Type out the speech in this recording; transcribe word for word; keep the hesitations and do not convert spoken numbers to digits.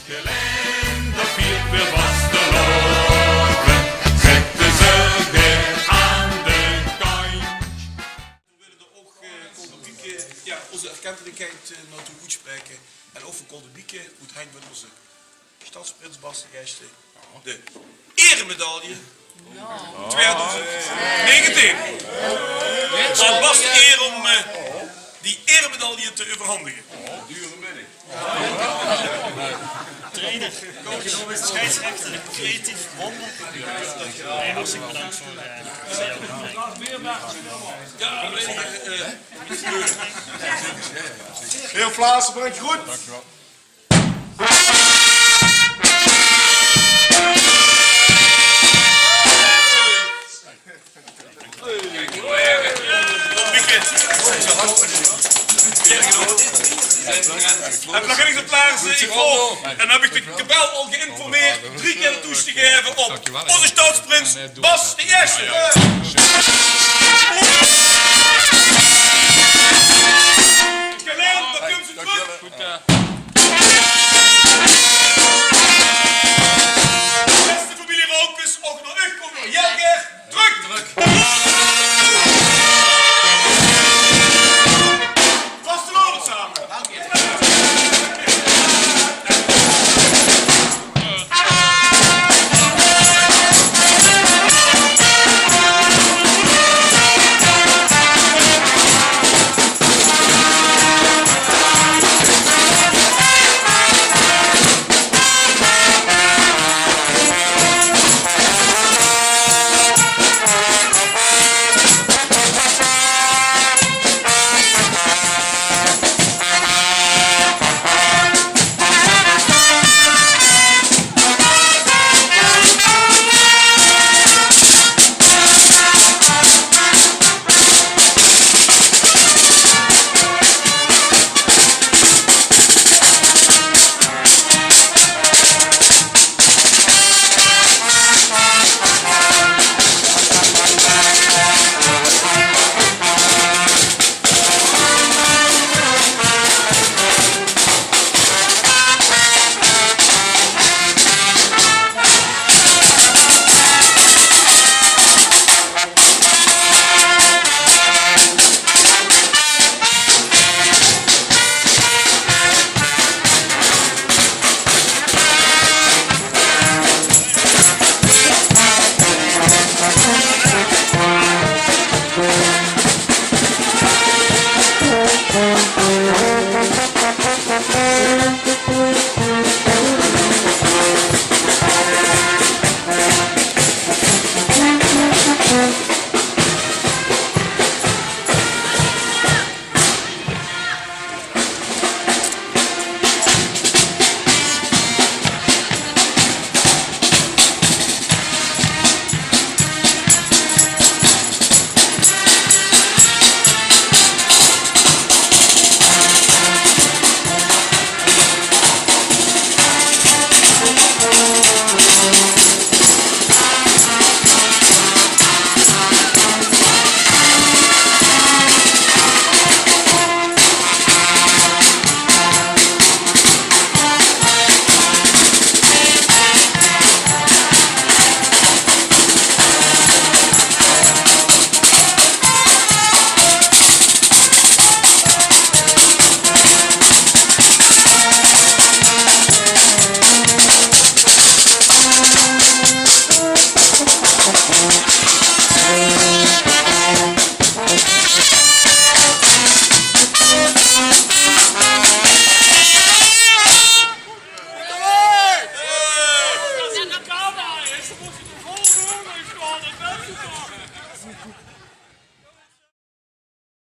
Gelaen, dat viert weer vastelaovend, zètte ze weer aan de kantj. Veer wille d'r ouch, eh, kómme bieke, jao, ózze erkentelikheid, eh, nao toe oetspraeke. En ouch veur kómme bieke oet henj van ózze sjtadsprins Bas d'n Ieësjte de ieremedaille twieëdoezend negentien. Aan Bas de ier óm, eh, die ieremedaille te euverhandige. Trainer, coach, scheidsrechter, creatief wonder. Nee, hartstikke bedankt voor, eh, voor jouw inbreng. Jao, eh, eh, Heel Vlaamse, bedankt, groet. Höb nog ein exemplaar, zeg ik, vol. En dan höb ik de kapel al geïnformeerd drie kier de toes te gaeve op ózze sjtadsprins Bas d'n Ieësjte. Gelaen, dan kump ze trök. Beste femilie Rookes, ouch nao uch kómme veer hiel gaer trök. Vastelaovend same.